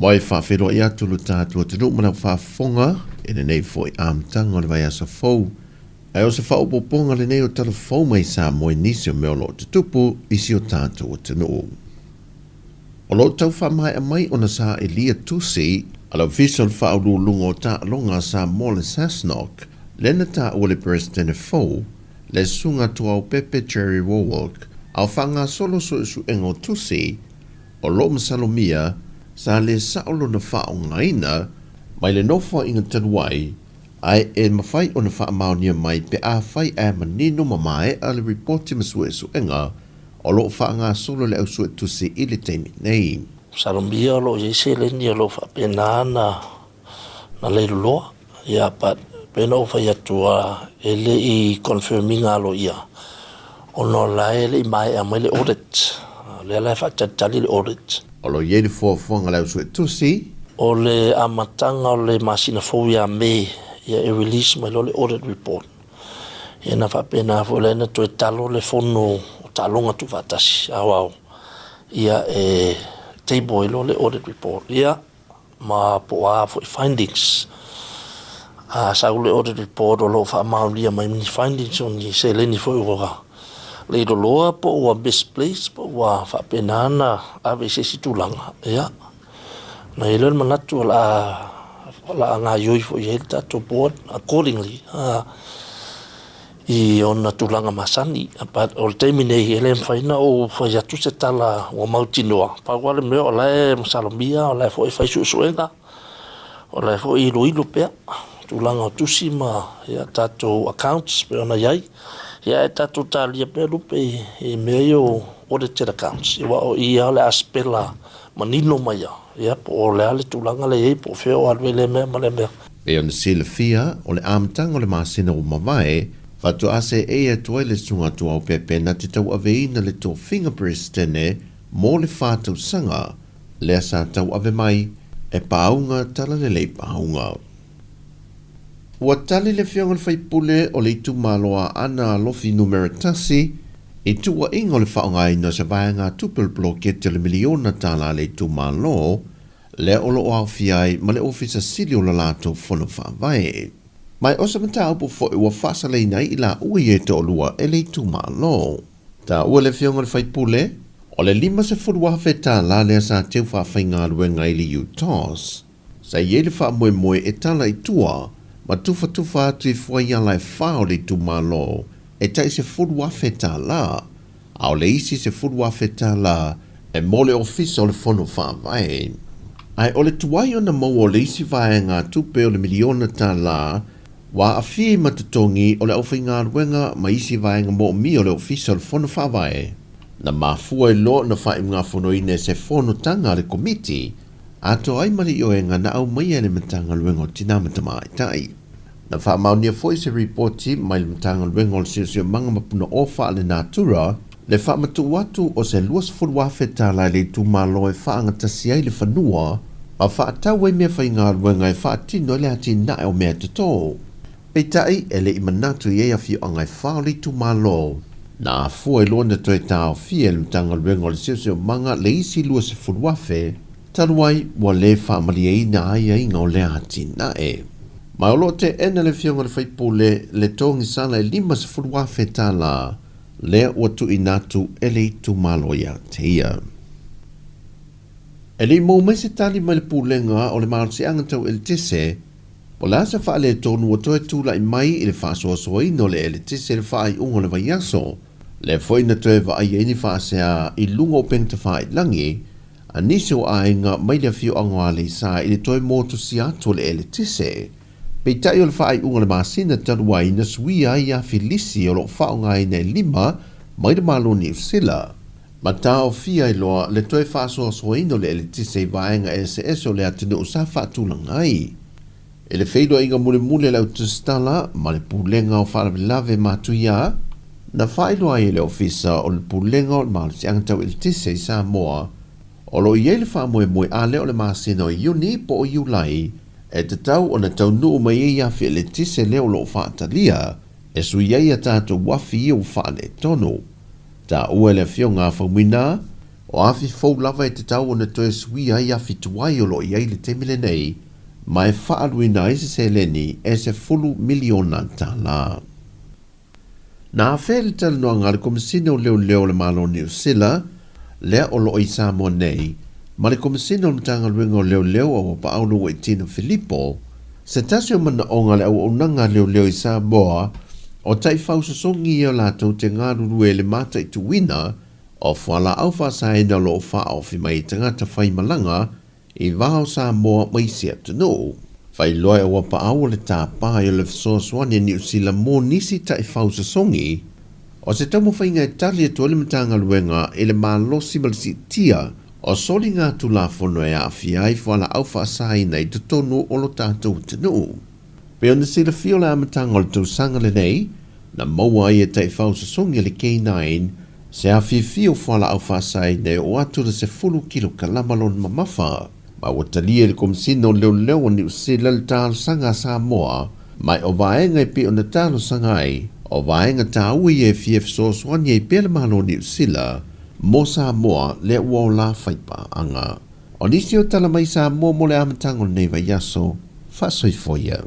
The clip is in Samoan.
Mai faafeiloai atu lo tatou atunuu ma lau faafofoga i lenei foi amataga o le vaiaso fou. Ae o se faaopoopoga lenei o tala fou mai Samoa i nisi o mea o lo o tutupu i si o tatou atunuu. O lo o tau faamaea mai ona sailia tusi a le Ofisa o le Faauluuluga o Taaloga a Samoa le SASNOC, lea na taua le Peresetene fou, le Susuga Tuaopepe Jerry Wallwork, a o faagasolo suesuega o tusi o lo o masalomia sa le sao lona faaaogaina mai le nofoaiga talu ai, ae e mafai ona faamaonia mai pe afai ae manino ma maea le ripoti ma suesuega o lo o faagasolo le au suetusi i le taimi nei. Masalomia o lo o i ai seleni o lo o faapena na na leiloloa ia but pei ona ou fai atu e le i confirm ina aloaia ona o la e le i maea mai le audit. O lea la e faatalitali le audit. O lo o i ai le fuafuaga a le au suetusi. O le amataga o le masina fou ia May ia e release mai loa le audit report. Ia na faapena foi la na toe talo le fono o taaloga tuufaatasi aoao ia e table ai loa le audit report. Ia ma po o a foi findings. A sau le audit report o lo o faamaonia mai ni findings o ni seleni foi ua leiloloa po ua misplaced po ua faapena ona ave i se isi tulaga, ia, ona i ai lea o le manatu o le a gaoioi foi i ai le tatou board accordingly. I ona tulaga masani. But o le taimi nei, e le mafai ona ou fai atu se tala ua mautinoa. Pau lava le mea o la e masalomia, o la e foi e fai suesuega, o la e foi e iloilo pea tulaga o tusi ma ia, tatou accounts pei ona i ai. Ia, e tatou talia pea lupe i mea ia o audited accounts, aua o i lava o le a sipela manino mai lava, ia, po o le a le tulaga lea e i ai, po o fea o alu ai lea mea ma lea mea. Pei ona silafia, o le amataga o le masina ua mavae, faatoa seei atu ai le Susuga Tuaopepe na te tauaveina le tofiga Peresetene mo le fa tausaga, lea sa tauave mai e Paauga Talalelei Paauga. Ua tali le Afioga i le Sui Usufono o le itumalo Aana Alofi Numera 1 i tuuaiga o le faaaogaina o se vaegatupe o le poloketi o le miliona tala a le itumalo, lea o lo o aofia ai ma le Ofisa Sili o le latou Fono Faavae. Ma o se mataupu foi ua faasalaina ai i laua ia e toalua e le itumalo. Taua le Afioga i le Sui Usufono, o le $50,000 lea sa teu faafaigaluega ai le UTOS, sa i ai le faamoemoe e tala i tua ma tufatufa atu i fuaiala e fa o le itumalo e tai $10,000, a o le isi $10,000 e mo le Ofisa o le Fono Faavae. Ae o le tuai ona maua o le isi vaegatupe o le miliona tala ua aafia i ma totogi o le aufaigaluega ma isi vaega moomia o le Ofisa o le Fono Faavae, na mafua ai loa ona faaiugafonoina e se fonotaga a le Komiti atoa ai ma le ioega na aumaia e le Matagaluega o Tina ma Tamaitai. Na faamaonia foi se ripoti mai le Matagaluega o le Siosiomaga ma Punaoa Faalenatura le faamatuu atu o se $20,000 i le itumalo e faagatasi ai le fanua ma faatau ai meafaigaluega e faatino ai le atinae o mea toto. Peitai, e le i manatu i ai afioaga e fa o le itumalo. Na afua i loa ona toe taofia e le Matagaluega o le Siosiomaga le isi $20,000 talu ai ua le faamalieina aiaiga o lea atinae. Ma o lo o teena le Afioga i le Sui Usufono le togisala e $50,000 lea ua tuuina atu e le itumalo ia te ia. E le i maua mai se tali mai le Pulega o le Malosiaga Tau Eletise po o le a se faaletonu ua toe tulai mai i le faasoasoaina o le eletise i le faaiuga o le vaiaso, lea foi na toe vaaia ai ni faasea i luga o upega tafailagi a nisi o aiga mai le afioaga o Aleisa i le toe motusia atu o le eletise. Peitai o le faaiuga o le masina talu ai na suia ai afi lisi o lo o faaaogaina e lima mai le Malo o Niu Sila, ma taofia ai loa le toe faasoasoaina o le eletise i vaega eseese o le atunuu sa faatulaga ai. I le feiloaiga mulimuli a le Autusitala ma le Pulega o Faalavelave Matuia, na faailoa ai e le Ofisa o le Pulega o le Malosiaga Tau Eletise i Samoa, o lo o i ai le faamoemoe a lea o le masina o Iuni po o Iulai e tatau ona taunuu mai ai afi eletise lea o lo o faatalia e sui ai a tatou afi ia ua faaletonu. Taua e le Afioga a Faumuina, O afi fou lava e tatau ona toe suia ai afi tuai o lo o i ai i le taimi lenei, ma e faaaluina ai se seleni e $10 miliona. Na afea le talanoaga a le Komesina o Leoleo o le Malo o Niu Sila, lea o lo o i Samoa nei, ma le Komesina o le Matagaluega o Leoleo Auapaau Lauaitino Filipo, se tasi o manaoga a le auaunaga a leoleo i Samoa, o taifau sosogi ia latou te galulue i le mataituina o fualaau faasaina o lo o faaofi mai i tagata faimalaga i va o Samoa ma isi atunuu. Faailoa e Auapaau o le tapa ai o le fesoasoani a Niu Sila mo nisi taifau sosogi, o se taumafaiga e tali atu ai le Matagaluega i le malosi ma le siitia o soligatulafono e aafia ai fualaau faasaina i totonu o lo tatou atunuu. Pei ona silafia o le amataga o le tausaga lenei, na maua ai e taifau sosogi a le K9 se afifi o fualaau faasaina e oo atu le 10 kilokalama lona mamafa, ma ua talia e le Komesina o Leoleo a Niu Sila le talosaga a Samoa, ma o vaega e pei ona talosaga ai, o vaega taua ia e fia fesoasoani ai pea le Malo o Niu Sila mo Samoa lea ua ola faipaaga. O nisi o tala mai Samoa mo le amataga o lenei vaiaso, faasoifua ia.